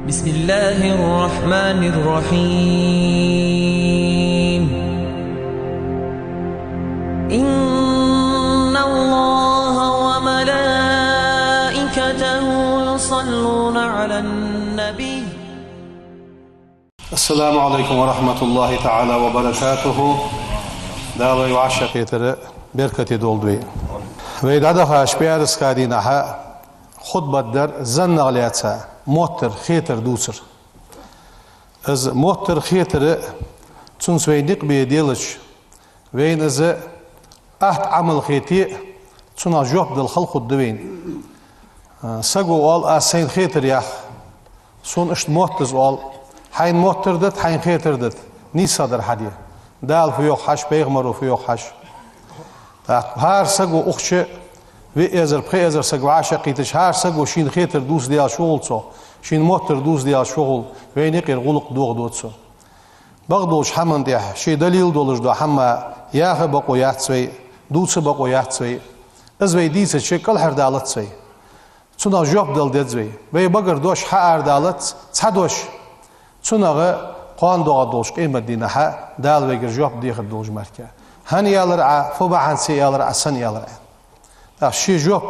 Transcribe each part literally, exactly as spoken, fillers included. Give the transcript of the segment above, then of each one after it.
بسم الله الرحمن الرحيم. إن الله وملائكته يصلون على النبي. السلام عليكم ورحمة الله تعالى وبركاته. Дала вай вӀашагӀкхетар беркате долда вай. Вай дӀадахача пӀаьраска дийнахьа хутбат дар заннах лаьца моттар хетар дувцар. Из моттар хетар, цунца вай никъ бе делча, вайна из атта Ӏамал хете, цунах жоп дала хала хургда вайна. А, саго оал: «Аз сайна хетар ях, сона иштта мотт да из», оал. Хьайна моттар да-те, хьайна хетар да-те, нийсагӀа дар хьаде. Дала фу йоах хьажа, пайхамаро фу йоах хьажа. ТӀаккха хӀара саго укх чу виъ эзар, пхи эзар саг вӀашагӀкхийтача, хӀара саго шийна хетар дувца даьлча, фу хул цох, шийна моттар дувца даьлча, фу хул, вайна юкъера гӀулакх дохаду цо. Бакъдолча хӀаман тӀехьа, ший далил долаш дола хӀама яха бокъо яц вай, дувца бокъо яц вай. Из вай дийцача, кӀалхардалац вай. Цунах жоп дала деза вай. Вай багара дош хьаарадалац, цхьа дош. Цунах кхоана доагӀа долча къематдийнахьа Дала вайгара жоп дехар долаш мара. ХӀана аьлар Ӏа, фу бахьанца аьлар Ӏа, сенна аьлар Ӏа. ТӀаккха ший жоп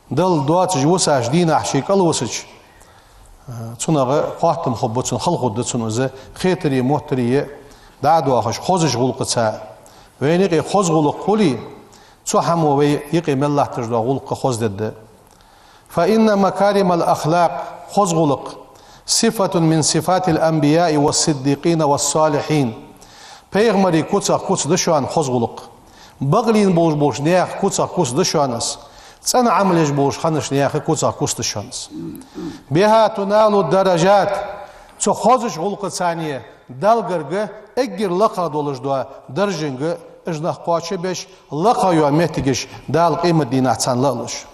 дала доацаш висача дийнахьа, ший кӀалвисача, цунах хоаттам хургба цунна, хала хургда цунна из, хетари моттари дӀа а доахаш, хозача гӀулакхаца. Вайна юкъе хоза гӀулакх хуле, цу хӀамо вай юкъе мел латташ дола гӀулакх хоза дергда. فإن مكارم الأخلاق, хоза гӀулакх, صفة من صفات الأنبياء والصديقين والصالحين. Пайхамарий куцах куц да шоана хоза гӀулакх. Бакълийна болаш болча наьха куцах куц да шоана из. ЦӀена Ӏамал еш болаш хиннача наьха куцах куц да шоана из. بها تنال الدرجات. Цу хозача гӀулакхаца Далла гарга эггара лакхагӀа долаш дола даржанга уж нах кхоачашбеш, лакхагӀа йола моттигаш Дала къематдийнахьа царна лалуш.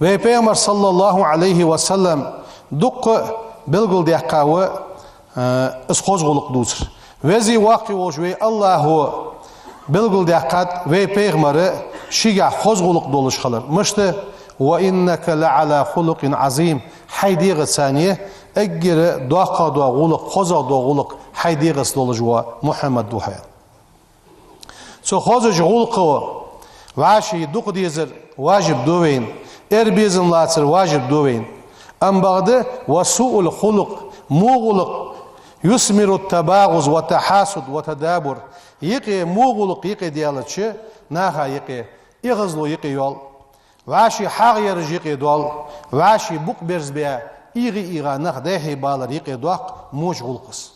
Вай Пайхамар, صلى الله عليه وسلم, дукха белгалдаьккхав, э, из хоза гӀулакх дувцар. Веза воккха волаш вай АллахӀо белгалдаьккхад вай Пайхамар шийгахь хоза гӀулакх долаш хилар. Мишта: وإنك لعلى خلق عظيم. Хьай дегӀаца эггара доккхагӀа дола гӀулакх, хозагӀа дола гӀулакх хьай дегӀаца долаш ва, Мухьаммад, ва хьо. Цу хозача гӀулакхо вӀаший дукха дезар важиб да вайна, эр безам лацар важиб да вайна. Амма бакъда: وسوء الخلق, во гӀулакх, يثمر التباغض والتحاسد والتدابر. Юкъе во гӀулакх юкъе даьлча, наха юкъе эгӀазло юкъе йоал, вӀаший хьагӀ яраш юкъе доал, вӀаший букъ берзабаь, эгӀа-эгӀа нах дӀайхьийбалар юкъе доаккх во гӀулакхаца.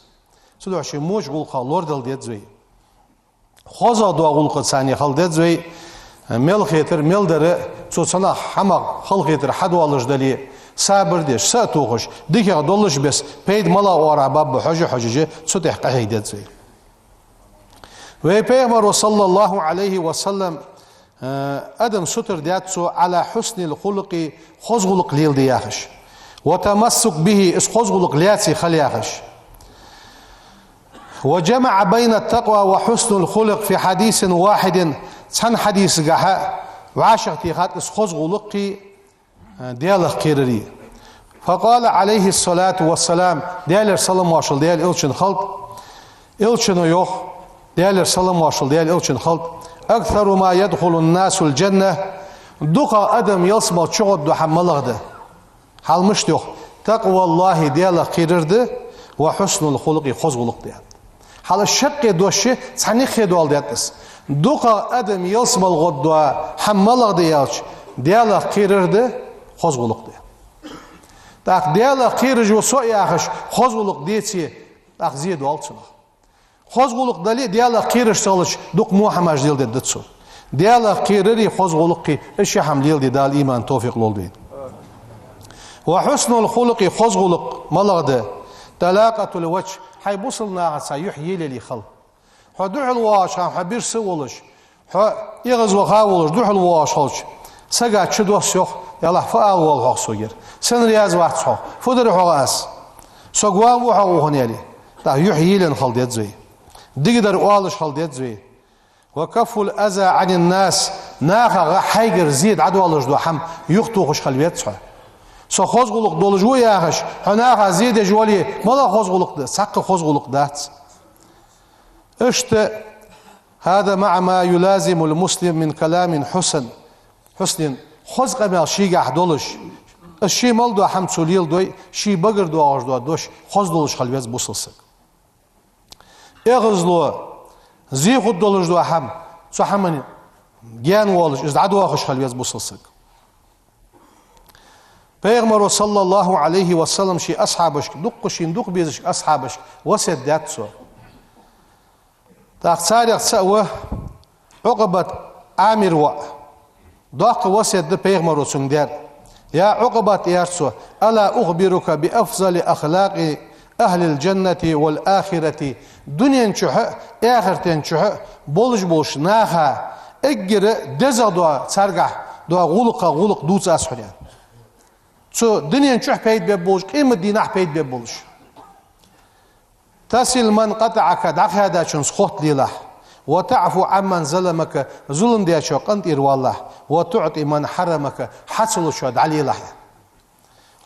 Цудухьа ший во гӀулакхах лорадала деза вай. ХозагӀа дола гӀулакхаца хила деза вай, мел хетар, мел дар, цу цхьаннахьа хӀамах халахетар хьадоалаш дале, сабар деш, са а тохаш, дикагӀа долаш беса, пайда малагӀа оагӀорахьа баргба хьожаш-хьожаш, цу тӀа къахьега деза вай. Вай Пайхамаро, صلى الله عليه وسلم, э, адам сутара даьд цо على حسن الخلق, хоза гӀулакх леладе яхаш. والتمسك به, из хоза гӀулакх лаьце хила яхаш. وجمع بين التقوى وحسن الخلق في حديث واحد, цхьан хьадисагахьа вӀашагӀтехад из хоза гӀулакхи, э, Даьлах кхерарии. فقال عليه الصلاة والسلام, Даьлера салам-моаршал Даьла Элчанна хилда, Элчано йоах, Даьлера салам-моаршал Даьла Элчанна хилда: أكثر ما يدخل الناس الجنة, дукхагӀа адам ялсмала чугӀоргдола хӀама малагӀа да? Хьал мишта йоах: تقوى الله, Даьлах кхерар да, وحسن الخلق, хоза гӀулакх да. Хьал шаккхе дош цхьа никхе дола даьттас. ДукхагӀа адам ялсмала гӀоргдола хӀама малагӀа да аьлча, Даьлах кхерар да, хоза гӀулакх да. ТӀаккха Даьлах кхераш ва со яхаш, хоза гӀулакх деце, тӀаккха зе доал цунах. Хоза гӀулакх дале а, Даьлах кхераш ца хилча, дукха во хӀамаш леладергда цо. Даьлах кхерари хоза гӀулакхи, уж ши хӀама леладе Дала иман, товфикъ лолда вайна. وحسن الخلق, хоза гӀулакх малагӀа да? طلاقة الوجه, хьай бусалба нахаца юхь елаяле хила. Хьо духьал воагӀаш хана, хьо бирса а волаш, хьо эгӀазваха а волаш, духьал воагӀаш хилча, сага чудосс, йоах: «Ялахь, фу ала воалл хьогӀ согара? Сенна раьза вац хьо? Фу дир хьогӀ аз? Со гом ву хьогӀ укхунна», — аьле. ТӀаккха юхь елаенна хила деза вай. Дикадар оалаш хила деза вай. وكف الأذى عن الناس, нахагара хьайгара зе дӀадоалаш дола хӀама юхатохаш хила веза хьо. Со хоза гӀулакх долаш ва яхаш, хьо наха зе деш вале, малагӀа хоза гӀулакх да? Цхьаккха хоза гӀулакх дац. Иштта, هذا مع ما يلازم المسلم من كلام حسن، حسن, хоза къамаьл шийгахь долаш, из ше мел дола хӀама цо леладой, ший багара доагӀаш дола дош хоза долаш хила веза бусалба саг. ЭгӀазло, зе хургдолаш дола хӀама, цу хӀаман гаьна волаш, из дӀадоахаш хила веза бусалба саг. Пайхамаро, صلى الله عليه وسلم, ший асхьабашка, дукха шийна дукха безача асхьабашка васкет даьд цо. ТӀаккха царех цаӀ ва Ӏукъбат Ӏамира воӀ. Доккха васкет да Пайхамаро цунга даьр. يا عقبة, аьлар цо, ألا أخبرك بأفضل أخلاق أهل الجنة والآخرة, дунен чухь а, ахартен чухь а болаш болча наха эггара дезагӀа дола, царгахь дола гӀулакхех гӀулакх дувца аз хьона, аьнна. Цу дунен чухь пайда бергболаш, къематдийнахь пайда бергболаш. تصل من قطعك, дӀакхаьдачунца хотта лелахь. وتعفو عمن ظلمك, зулам дечоа къинтӀера валалахь. وتعط من حرمك, хьа ца лучоа дӀалелахь.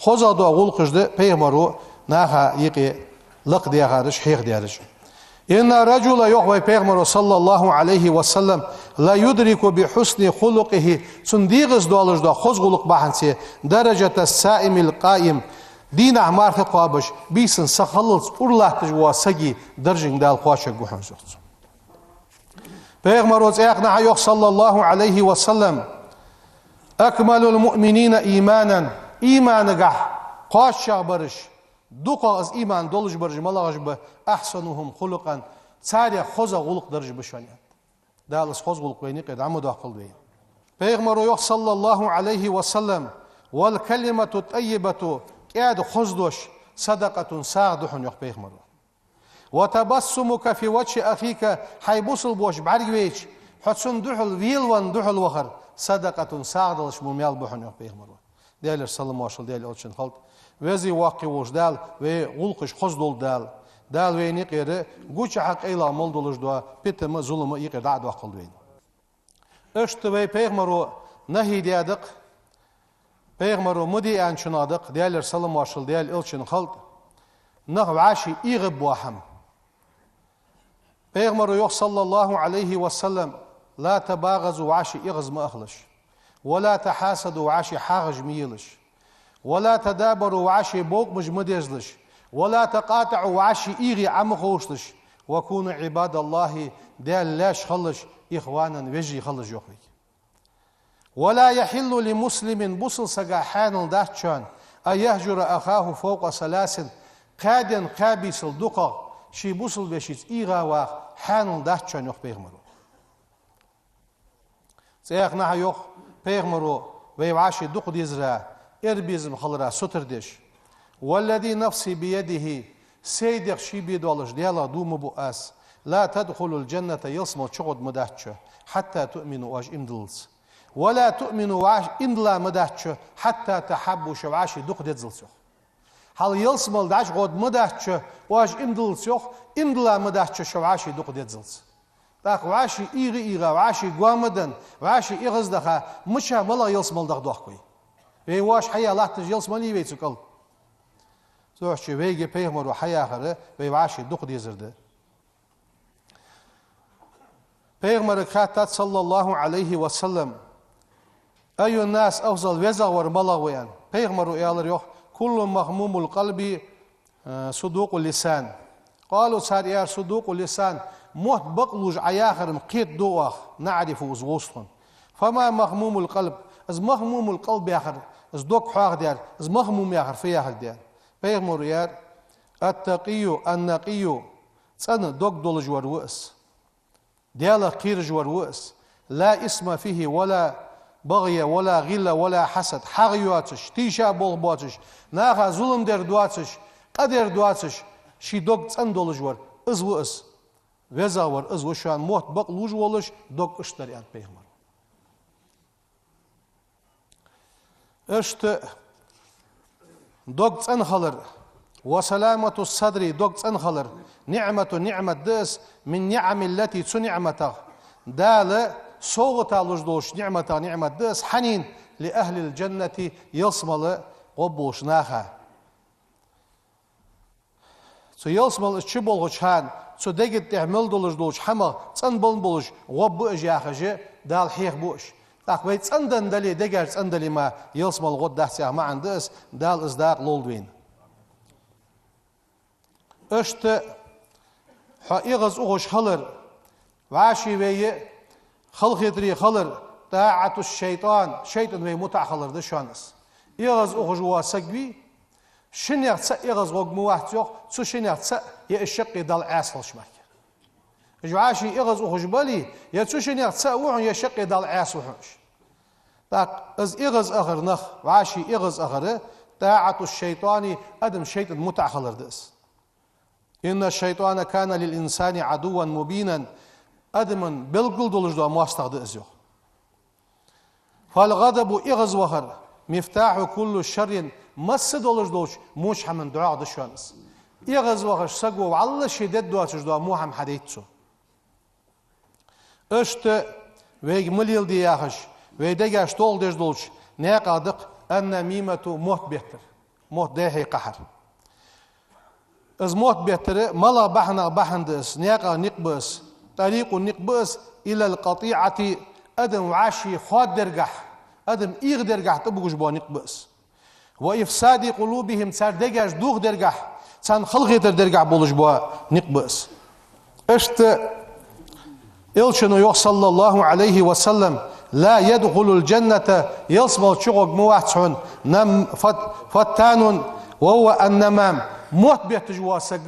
ХозагӀа дола гӀулакхаш да Пайхамаро наха юкъе лакхдаьхараш, хьехадаьраш. إن الرجل, йоах вай Пайхамаро, صلى الله عليه وسلم, ليدرك بحسن خلقه, цун дегӀаца долаш дола хоза гӀулакх бахьанца, درجة الصائم القائم, дийнахьа марха кхоабаш, бийсан сахиллалца ура латташ вола сага даржанга Дала кхоачаргва хьона, йоах цо. Пайхамаро цхьаькханахьа йоах, صلى الله عليه وسلم: أكمل المؤمنين إيمانا, иманагахь кхоачагӀбараш, дукхагӀа из иман долаш бараш малагӀаш ба? أحسنهم خلقا, царех хозагӀа гӀулакх дараш ба шоана, аьнна. Дала из хоза гӀулакх вайна юкъера дӀа ма доаккхалда вайна. Пайхамаро йоах, صلى الله عليه وسلم: والكلمة الطيبة, кӀаьда хоза дош, صدقة, сагӀа да хьона, йоах Пайхамаро. وتبسمك في وجه أخيك, хьай бусалба воша бӀаргавайча, хьо цунна духьал велавенна духьал вахар, صدقة, сагӀа далаш мо маьл ба хьона, йоах Пайхамаро. Даьлера салам-моаршал Даьла элчанна хилда. Веза-воккха волча Дала вай гӀулакхаш хоза долда Дала. Дала вайна юкъера гучахьа къайлагӀа мел долаш дола питам а, зулам а юкъера дӀа а доаккхалда вайна. Иштта вай Пайхамаро нахьи даьд-кх, Пайхамаро ма де аьнначунах да-кх, Даьлера салам-моаршал Даьла элчанна хилда, нах вӀаший эгӀабоахьама. Пайхамаро йоах, صلى الله عليه وسلم: لا تباغضوا, вӀаший эгӀаз ма ахалаш, ولا تحاسدوا, вӀаший хьагӀаш ма елаш, ولا تدابروا, вӀаший бовкъамаш ма дезалаш, ولا تقاطعوا, вӀаший эгӀий Ӏо ма ховшалаш, وكونوا عباد الله, Даьла лаьш хилалаш, إخوانا, вежарий хилалаш, йоах вайга. ولا يحل لمسلم, бусалба сага хьаьнал дац шоана, أن يهجر أخاه فوق ثلاث, кхаь ден, кхаь бийсал дукхагӀа ший бусалба вешийца эгӀа ваха хьаьнал дац шоана, йоах Пайхамаро. Цхьаькханахьа йоах Пайхамаро, вай вӀаший дукха дезара, эрбезам хилара сутара деш: والذي نفسي بيده, сай дегӀ ший бе долаш Даьлах дув ма буъ аз, لا تدخلوا الجنة, ялсмала чугӀоргдац шо, حتى تؤمنوا, оаш иман диллалца. ولا تؤمنوا, оаш иман дилла ма дац шо, حتى تحابوا, шо вӀаший дукха деззалца, йоах. Хьал ялсмала дӀачугӀоргдац шо, оаш иман диллалца, йоах, иман дилла ма дац шо, шо вӀаший дукха деззалца. ТӀаккха вӀаший эгӀа-эгӀа, вӀаший гоама денна, вӀаший эгӀаздоаха, мича, малагӀа ялсмала даха доахк вай? Вай воаш хьаяь латташ ялсмалий вай цу кӀал? Цудухьа вайга Пайхамаро хьаяхар вай вӀаший дукха дезар да. Пайхамарга хаьттад, صلى الله عليه وسلم: أي الناس أفضل, везагӀвар малагӀа ва, аьнна. Пайхамаро аьлар, йоах: كل مخموم القلب صدوق اللسان. قالوا, цар аьлар: صدوق اللسان, мотт бакълувш Ӏа яхар-м кхетаду оаха, نعرفه, из вовз тхона. فما مخموم القلب, из مخموم القلب яхар, из дог хьоахадаьр, из махмум яхар фу яхилга да? Пайхамаро аьлар: التقي النقي, цӀена дог долаш вар ва из, Даьлах кхераш вар ва из. لا إثم فيه ولا بغي ولا غل ولا حسد, хьагӀ йоацаш, тийша болх боацаш, наха зулам дер доацаш, къа дер доацаш, ший дог цӀена долаш вар, из ва из. ВезагӀвар из ва шоана, мотт бакълувш волаш, дог иштта дар, аьннад Пайхамаро. Иштта дог цӀена хилар, وسلامة الصدر, дог цӀена хилар, نعمة, ниӀмат да из, من النعم التي, цу ниӀматех, Дала совгӀата луш долча ниӀматех ниӀмат да из, хьанна, لأهل الجنة, ялсмала гӀо болаш наха. Цу ялсмала из чуболхача хана, цу дега тӀа мел долаш долча хӀамах цӀенбална болаш гӀо ба уж яхаш, Дала хьехабу уж. ТӀаккха вай цӀендан дале, дегаш цӀендан дале мара, ялсмала гӀо дац яха маӀан да из, Дала из дакъа лолда вайна. Иштта хьо эгӀаз ухаш хилар, вӀаший вай халахетаре хилар, طاعة الشيطان, шайтӀан вай мутӀахьа хилар да шоана из. ЭгӀаз ухаш вола саг вий, шиннех цаӀ эгӀаз гӀоргма вац йоах, цу шиннех цаӀ е из шаккхе Далла Ӏаьса хилча мара. Уж вӀаший эгӀаз ухаш бале, е цу шиннех цаӀ ва хьона, е шаккхе Далла Ӏаьса ва хьона уж. ТӀаккха из эгӀаз ахар нах, вӀаший эгӀаз ахар, طاعة الشيطان, адам шайтӀан мутӀахьа хилар да из. إن الشيطان كان للإنسان عدوا مبينا, адамна белггала долаш дола моастагӀа да из йоах. فالغضب, эгӀаз вахар, مفتاح كل شر, масса долаш долча воча хӀаман догӀа да шоана из. ЭгӀаз вахаш саго вӀалла ше дергдоацаш дола во хӀама хьадайт цо. Иштта вайга ма леладе яхаш, вай дегаш толхадеш долча наькъах да-кх النميمة, мотт беттар, мотт дехьа кхахьар. Из мотт беттар малагӀа бахьанах бахьан да из, наькъах никъ ба из, طريق никъ ба из, إلى القطيعة, адам вӀаший хоададергахьа, адам эгӀадергахьа тӀабугаш бола никъ ба из. وإفساد قلوبهم, цар дегаш дохадергахьа, царна халахетар дергахьа болаш бола никъ ба из. Иштта Элчано йоах, صلى الله عليه وسلم: لا يدخل الجنة, ялсмала чугӀоргма вац хьона, нам-, фат-, فتان وهو نمام, мотт бетташ вола саг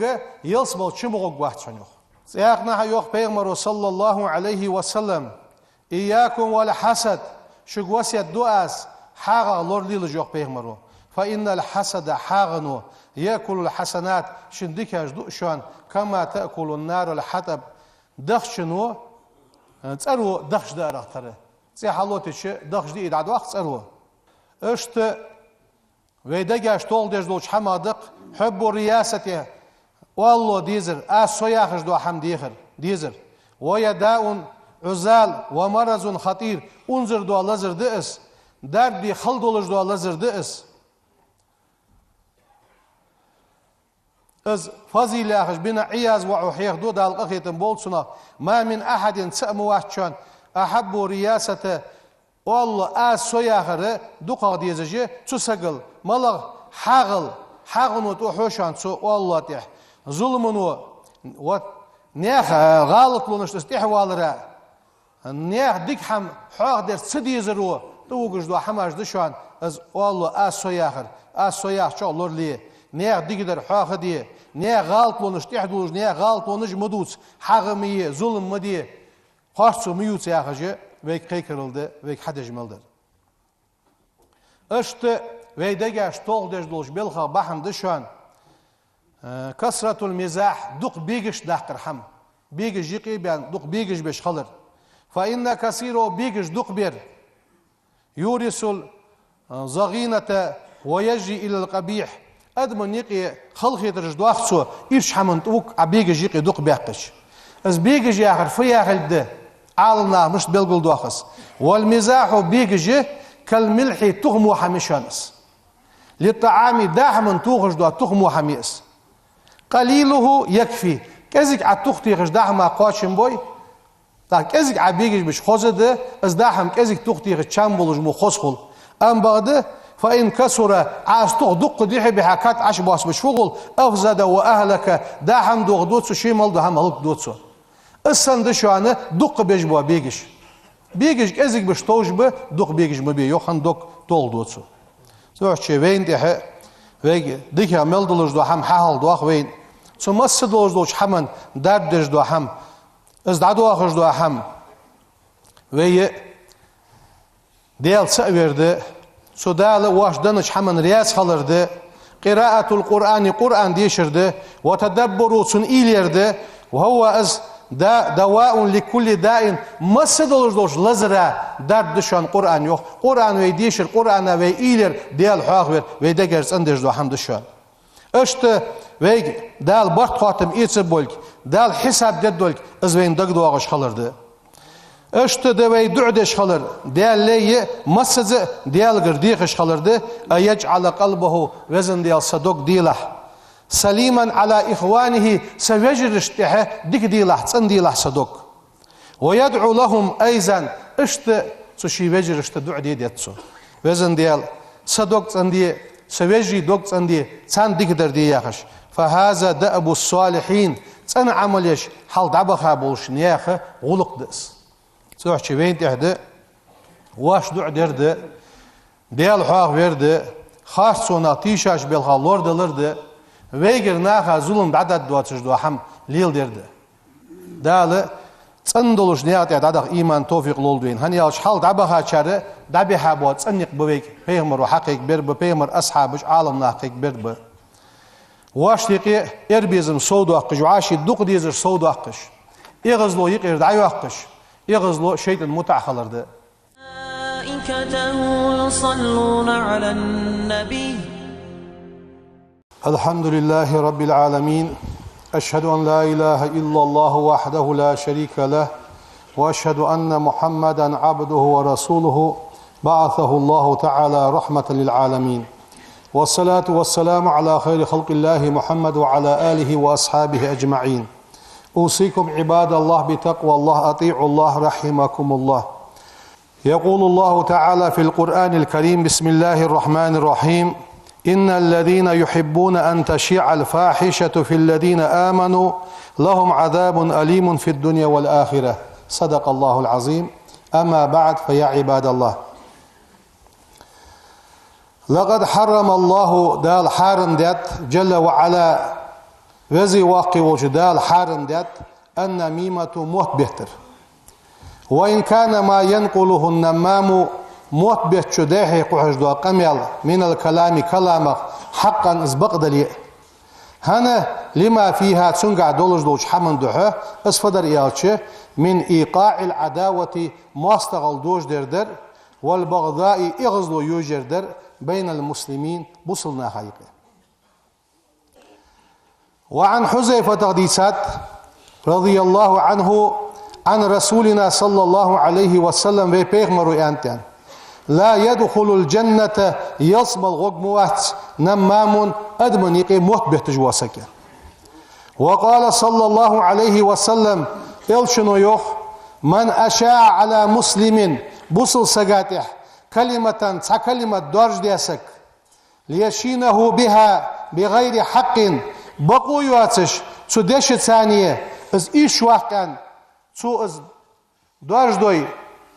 ялсмала чу ма гӀоргвац хьона йоах. ЦӀаькха а йоах Пайхамаро, صلى الله عليه وسلم: إياكم والحسد, шуга васкет ду аз, хьагӀах лоралелаш, йоах Пайхамаро. فإن الحسد, хьагӀо, يأكل الحسنات, шун дикаш дуъ шоана, كما تأكل النار الحطب, дахчано, э, цӀеро дахча даарах тара. ЦӀи хьалотийча дахча диъе дӀадоаккх цӀеро. Иштта вай дегаш толхадеш долча хӀамах да-кх حب الرياسة, оалалу дезар, аз со яхаш дола хӀама дехар, дезар. وهي داء عضال ومرض خطير, унзара дола лазар да из, дарба де хала долаш дола лазар да из. Из Фазил яхаш бина Ӏияз воӀо хьехаду, Дала къахетам болба цунах: ما من أحد, цаӀ ма вац шоана, أحب الرياسة, оалалу, аз со яхар дукхагӀа дезаш цу сагал, малагӀа, хьагӀал, хьагӀо тӀахьо шоана цу оалалу тӀехьа, зуламо, вот, наьха, э, гӀалатлонашта из тӀехьавалара, наьха дика хӀама хьоахадер ца дезаро тӀавугаш дола хӀамаш да шоана, из оалалу, аз со яхар, аз со яхачох лорале, наьха дикадар хьоахаде, наьха гӀалатлонаш тӀехьадувлаш, наьха гӀалатлонаш ма дувца, хьагӀ ма е, зулам ма де, харцо ма ювца яхаш, вайга кхайкарал да, вайга хьадеш мел дар. Иштта вай дегаш толхадеш долча белхах бахьан да шоана, э, كثرة المزاح, дукха бегашта даккхар хӀама. Бегаш юкъе а баьнна, дукха бегаш беш хилар. فإن كثيره, бегаш дукха бер, يورث الضغينة ويجري إلى القبيح. Адамашта юкъе халахетараш доах цо, ирча хӀаман тӀавуг Ӏа бегаш юкъе дукха баьккхача. Из бегаш яхар фу яхилга да? Ӏаламнаха мишта белгалдоах из: والمزاح, бегаш, كالملح, туха мо хӀама я шоана из. للطعام, даа хӀаман тохаш дола туха мо хӀама я из. قليله يكفي, кӀезига Ӏа тух техача даа хӀама кхоачам бой, тӀаккха кӀезига Ӏа бегаш беш хоза да, из даа хӀама кӀезига тух техача чам болаш мо хоза хул. Амма бакъда, فإن كثر, Ӏа из тух дукха дихьа бихьа кад Ӏаш боссабеш фу хул, أفسد وأهلك, даа хӀама дохаду цо, ше мел дола хӀама хӀалакду цо. Из санна да шоана дукха беш бола бегаш. Бегаш кӀезига беш товш ба, дукха бегаш ма бе, йоах, хӀана дог толхаду цо. Цудухьа вайна тӀехьа, вайга дикагӀа мел долаш дола хӀама хьахьалдоах вайна. Цу масса долаш долча хӀаман дарба деш дола хӀама, из дӀадоахаш дола хӀама. Вай Даьла цаӀ вер да, цу Дала воаш деннача хӀаманна раьза хилар да, قراءة القرآن, Къуръан дешар да, وتدبره, цунна уйла яр да, وهو, из да, دواء لكل داء, масса долаш долча лазара дарба да шоана Къуръан, йоах. Къуръан вай дешар, Къуръана вай уйла яр, Даьла хьоахавар вай дегаш цӀендеш дола хӀама да шоана. Иштта вайга Дала барт-хоаттам эцаргболга, Дала хьисап дергдолга, из вайна дагадоагӀаш хилар да. Иштта да вай дуӀа деш хилар, Даьла лай, массаза а Даьлагара дехаш хилар да, أن يجعل قلبه, Везан Даьла, са дог делахь, سليما على إخوانه, са вежарашта тӀехьа дика делахь, цӀена делахь са дог. ويدعو لهم أيضا, иштта цу ший вежарашта дуӀа де деза цо. Везан Даьла, са дог цӀена де, са вежарий дог цӀена де, царна дикадар де яхаш. فهذا دأب الصالحين, цӀена Ӏамал еш хьалха дӀабаха болча наьха гӀулакх да из. Цудухьа вайна тӀехь да, воаш дуӀа дер да, Даьла хьоахавер да, харцонах тийшача белхах лорадалар да, вайгара наха зулам дӀадаргдоацаш дола хӀама леладер да. Дала цӀена долча наьха тӀа дӀадаха иман, товфикъ лолда вайна. ХӀана аьлча хьалха дӀабахачар дӀабихьа бола цӀена никъ ба вайга пайхамаро хьакхайкабер ба, пайхамара асхьабаша, Ӏаламнаха кхайкабер ба. Воашта юкъе ер безам совдоаккхаш, вӀаший дукха дезаш совдоаккхаш, эгӀазло юкъера дӀайоаккхаш, эгӀазло шайтӀан мутӀахьа хилар да. ملائكته يصلون على النبي. الحمد لله رب العالمين. أشهد أن لا إله إلا الله وحده لا شريك له، وأشهد أن محمدا عبده ورسوله، بعثه الله تعالى رحمة للعالمين. والصلاة والسلام على خير خلق الله محمد وعلى آله وأصحابه أجمعين. أوصيكم عباد الله بتقوى الله، أطيعوا الله رحمكم الله. يقول الله تعالى في القرآن الكريم: بسم الله الرحمن الرحيم: إن الذين يحبون أن تشيع الفاحشة في الذين آمنوا لهم عذاب أليم في الدنيا والآخرة. صدق الله العظيم. أما بعد، فيا عباد الله. لقد حرم الله, Дала хьарам даьд, جل وعلا, веза воккха волча Дала хьарам даьд, النميمة, мотт беттар. وإن كان ما ينقله النمام, мотт беттачо дӀахьекхаш дола къамаьл, من الكلام, каламах, حقا, из бакъ дале а. ХӀана? لما فيها, цунгахь долаш долча хӀаман духьа, из фу дар аьлча, من إيقاع العداوة, моастагӀал дожадер дар, والبغضاء, эгӀазло йожадер дар, بين المسلمين, бусалба наха юкъе. وعن حذيفة, дийцад, رضي الله عنه، عن رسولنا صلى الله عليه وسلم, вай пайхамаро аьннад: لا يدخل الجنة, ялсмала гӀоргма вац, نمام, адамашта юкъе мотт бетташ вола саг. وقال صلى الله عليه وسلم, элчано йоах: من أشاع على مسلم, бусалба сага тӀехь, كلمة, цхьа калимат доаржадаь саг, ليشينه بها بغير حق, бакъо йоацаш, цу дешаца из ирча ваккха аьнна, цо из доаржадой,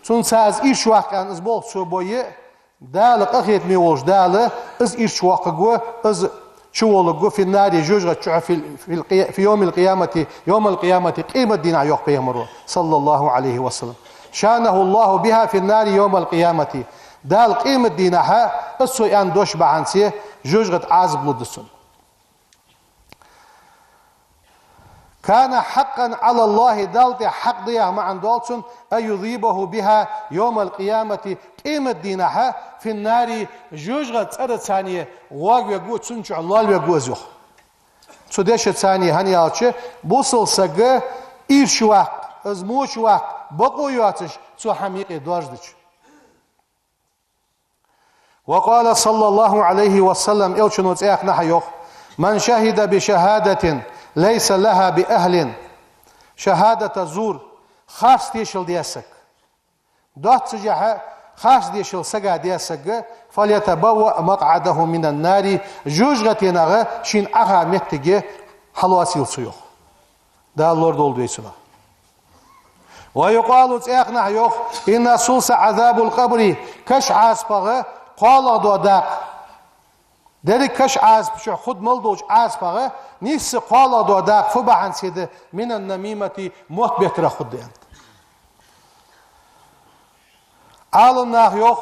цунца из ирча ваккха аьнна, из болх цо бой, Дала, къахетаме волча Дала, из ирча воаккхаргва, из чуволларгва, في النار, жожагӀата чу, في ال-, في القي-, في يوم القيامة, يوم القيامة, къематдийнахьа, йоах пайхамаро, صلى الله عليه وسلم. شانه الله بها في النار يوم القيامة. Дала къематдийнахьа из цо аьнна дош бахьанце жожагӀата Ӏазап лургда цунна. كان حقا على الله, Далла тӀа хьакъ да яха маӀан доал цун, أن يذيبه بها يوم القيامة, къематдийнахьа, في النار, жожагӀата цӀераца воагавергва, цун чу лоалавергва из, йоах. Цу дешаца, хӀана аьлча, бусалба саг ирча ваккха, из моча ваккха, бакъо йоацаш, цу хӀаман юкъе доаржадича. وقال صلى الله عليه وسلم, элчано цӀаькханахьа йоах: من شهد بشهادة ليس لها بأهل, шахӀадат зур, харц тешал даь саг, доаццашехьа харц дешал сага даь саг, فليتبوأ مقعده من النار, жожагӀатенах шийна Ӏаха моттиг хьалоацийла цо, йоах. Дала лорадолда вай цунах. ويقال, цӀаькханахьа йоах: إن ثلث عذاب القبر, каша Ӏазапах кхоалагӀа дола дакъа, деррига каша Ӏазапа чу хургмал долча Ӏазапах нийсса кхоалагӀа дола дакъа фу бахьанце да? من النميمة, мотт беттарах хургда, аьннад. Ӏаламнаха йоах: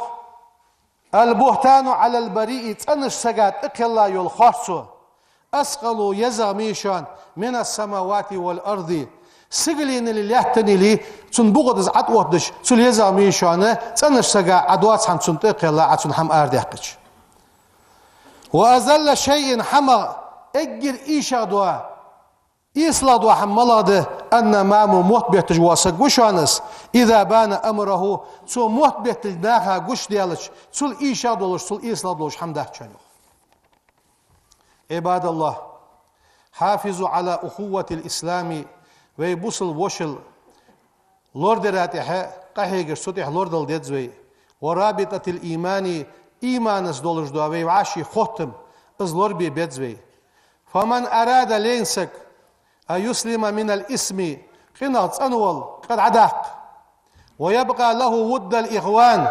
البهتان على البريء, цӀенача сага тӀакхелла йола харцо, أثقل, езагӀа ма йий шоана, من السماوات والأرض, сигаленали лаьттанали цун букъа деза Ӏа тӀаоттадича, цул езагӀа ма йий шоана цӀенача сага Ӏа доаца хӀама цунна тӀакхелла, Ӏа цунна хӀама арадаьккхача. وأذل شيء, хӀамах эггара эшагӀа дола Эсалагӏа дола хӏама малагӏа да? النمام, мотт бетташ вола саг ва шоана из. إذا بان أمره, цо мотт бетташ наха гуш даьлча, цул ийша долаш, цул эсалагӏа долаш хӏама дац шоана, йоах. عباد الله, حافظوا على أخوة الإسلام, вай бусалба вошал лорадара тӏехьа къахьегаш, цу тӏехьа лорадала деза вай. ورابطة الإيمان, иманца долаш дола вай вӏаший хоттам, из лорабе беза вай. فمن أراد, лайна саг, أن يسلم من الإثم, къинах цӏенвала, къа дӏадаккха. ويبقى له ود الإخوان,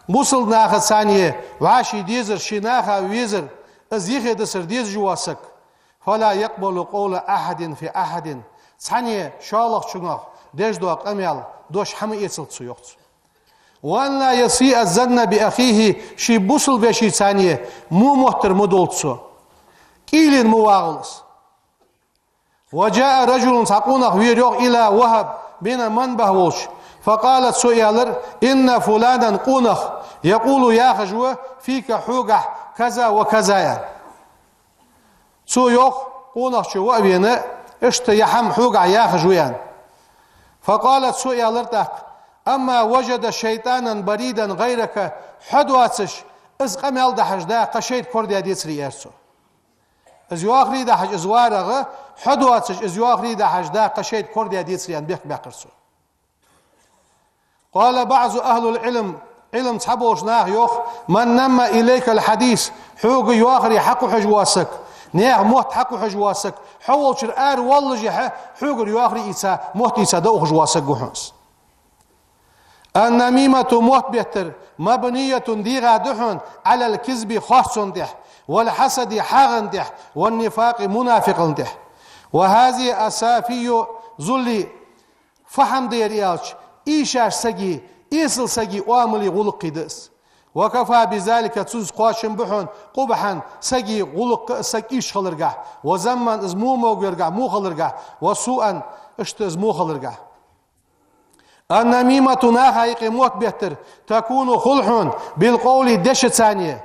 бусалба нахаца цхьана вӏаший дезар, ший наха везар, из юхе дисар дезаш вола саг. فلا يقبل قول أحد في أحد, цхьанне шоллагӏчунах деш дола къамаьл дош хӏама эцалда цо, йоах цо. وأن لا يسيء الظن بأخيه, ший бусалба вешийца цхьанне во моттар ма долда цо. Кӏийлен ма вагӏалва из. وجاء رجل, цхьа къонах вера, йоах, إلى وهب بن منبه волча. فقال, цо аьлар: إن فلانا, къонах, يقول, яхаш ва, فيك, хьогахь, كذا وكذا, аьнна. Цо йоах, къонахчо ва а вена, иштта ер хӏама хьогахь яхаш ва, аьнна. فقال, цо аьлар тӏаккха: أما وجد شيطانا بريدا غيرك, хьо доацаш, из къамаьл дахьаш да кхы шайтӏа корадаь децарий, аьлар цо. Из йоахарий дахьаш из варагӏа, хьо доацаш, из йоахарий дахьаш да кхы шайтӏа корадаь децарий, аьнна, бехк баьккхар цо. قال بعض أهل العلم, Ӏилма цхьаболча наха йоах: من نمى إليك الحديث, хьога йоахарий хьакхухьаш вола саг, наьха мотт хьакхухьаш вола саг, хьо волчара араваллашехь, хьогара йоахарий ийца, мотт ийца дӏаухаш вола саг ва хьона из. النميمة, мотт беттар, مبنية, дегӏа да хьона, على الكذب, харцон тӏехь, والحسد, хьагӏан тӏехь, والنفاق, мунафикъалан тӏехь. وهذه أسافي الذل, фу хӏама да ер аьлча, ийшача сага, эсала сага оамалеи гӏулакхеи да из. وكفى بذلك, цунца кхоачам ба хьона, قبحا, сага гӏулакх, саг ийша хиларгахь, وذما, из во могаверга, во хиларгахь, وسوءا, иштта из во хиларгахь. النميمة, наха юкъе мотт беттар, تكون, хул хьона, بالقول, дешаца цхьана,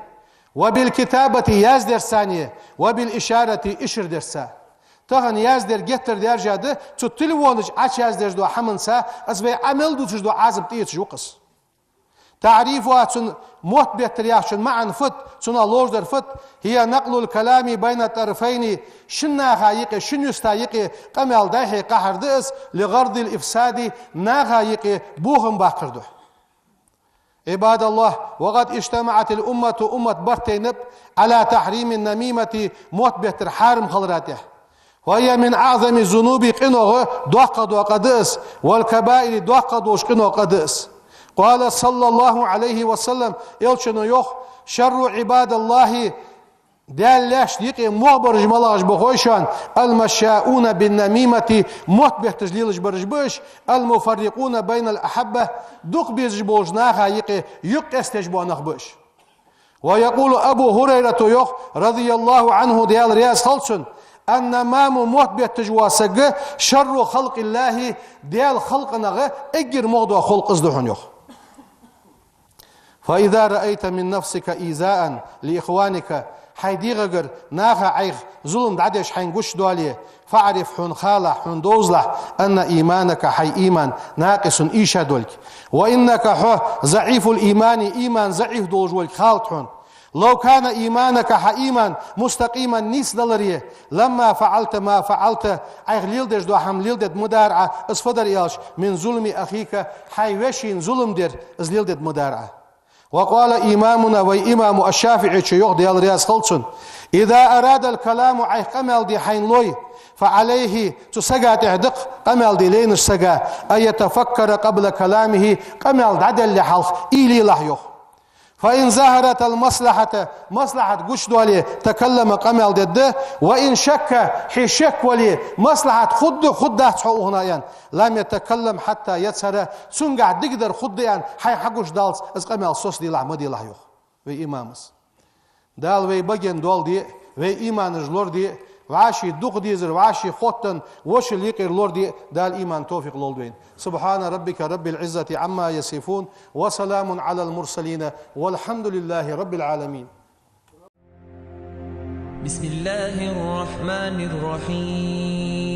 وبالكتابة, яздарца цхьана, وبالإشارة, ишар дарца. Тахан яздар геттара даьржа да, цу телефона чу ӏочуяздеш дола хӏаманца, из вай Ӏа мел дувцаш дола Ӏазап тӏаэцаш ва-кх из. تعريفها, цун мотт беттар яхачун маӏан фуд, цунах ловш дар фуд: هي نقل الكلام بين طرفين, шин наха юкъе, шин юста юкъе къамаьл дӏайхье кхахьар да из, لغرض الإفساد, наха юкъе бохам баккхар духьа. عباد الله, وقد اجتمعت الأمة, уммат барт тайнаб, على تحريم النميمة, мотт беттар хьарам хилара тӏехь. وهي من أعظم الذنوب, къинойх доккхагӏа дола къа да из, والكبائر, доккхагӏа долча къинойх къа да из. قال صلى الله عليه وسلم, Элчано йоах: شر عباد الله, Даьла лаьшта юкъе могӏа бараш малагӏаш ба хой шоана? المشاؤون بالنميمة, мотт бетташ лелаш бараш ба уж, المفرقون بين الأحبة, дукха безаш болча наха юкъе юкъ къестадеш бола нах ба уж. ويقول أبو هريرة, йоах, رضي الله عنه, Даьла раьза хилва цунна: النمام, мотт бетташ вола саг, شر خلق الله, Даьла халкъанах эггара могӏа дола халкъ из да хьона, йоах. فإذا رأيت من نفسك إيذاء لإخوانك, хьай дегӏагара наха ӏайха зулам дӏадеш хьайна гуш доале, فاعرف, хьона халахь, хьона довзалахь, أن إيمانك, хьай иман, ناقص, ийша долга. وإنك, хьо, ضعيف الإيمان, иман заӏиф долаш волга халахь хьона. لو كان إيمانك, хьа иман, مستقيما, нийса даларе, لما فعلت ما فعلت, ӏайха леладеш дола хӏама леладаь ма дар Ӏа, из фу дар аьлча, من ظلم أخيك, хьай вешийна зулам дар, из леладаь ма дар Ӏа. وقال إمامنا, вай имамо аш-ШафиӀийчо йоах, Даьла раьза хилва цунна: إذا أراد الكلام, ӏайха къамаьл де хьайна лой, فعليه, цу сага тӏехь да-кх, къамаьл де лайнача сага, أن يتفكر قبل كلامه, къамаьл дӏаделлале хьалха уйла елахь, йоах. فإن ظهرت المصلحة, маслахьат гуш доале, تكلم, къамаьл дергда, وإن شك, хье шек вале, маслахьат хургда, хургдац хьо ухана аьнна, لم يتكلم حتى يظهر, цунгахь дикадар хургда аьнна, хьайна хьагуш даллалца из къамаьл соцаделахь, ма делахь, йоах вай имамо. Дала вай баген дола де, вай иманаш лораде, вӏаший дукха дезар, вӏаший хоттан, вошал юкъера лораде, Дала иман, товфикъ лолда вайна. سبحان ربك رب العزة عما يصفون، وسلام على المرسلين، والحمد لله رب العالمين. بسم الله الرحمن الرحيم.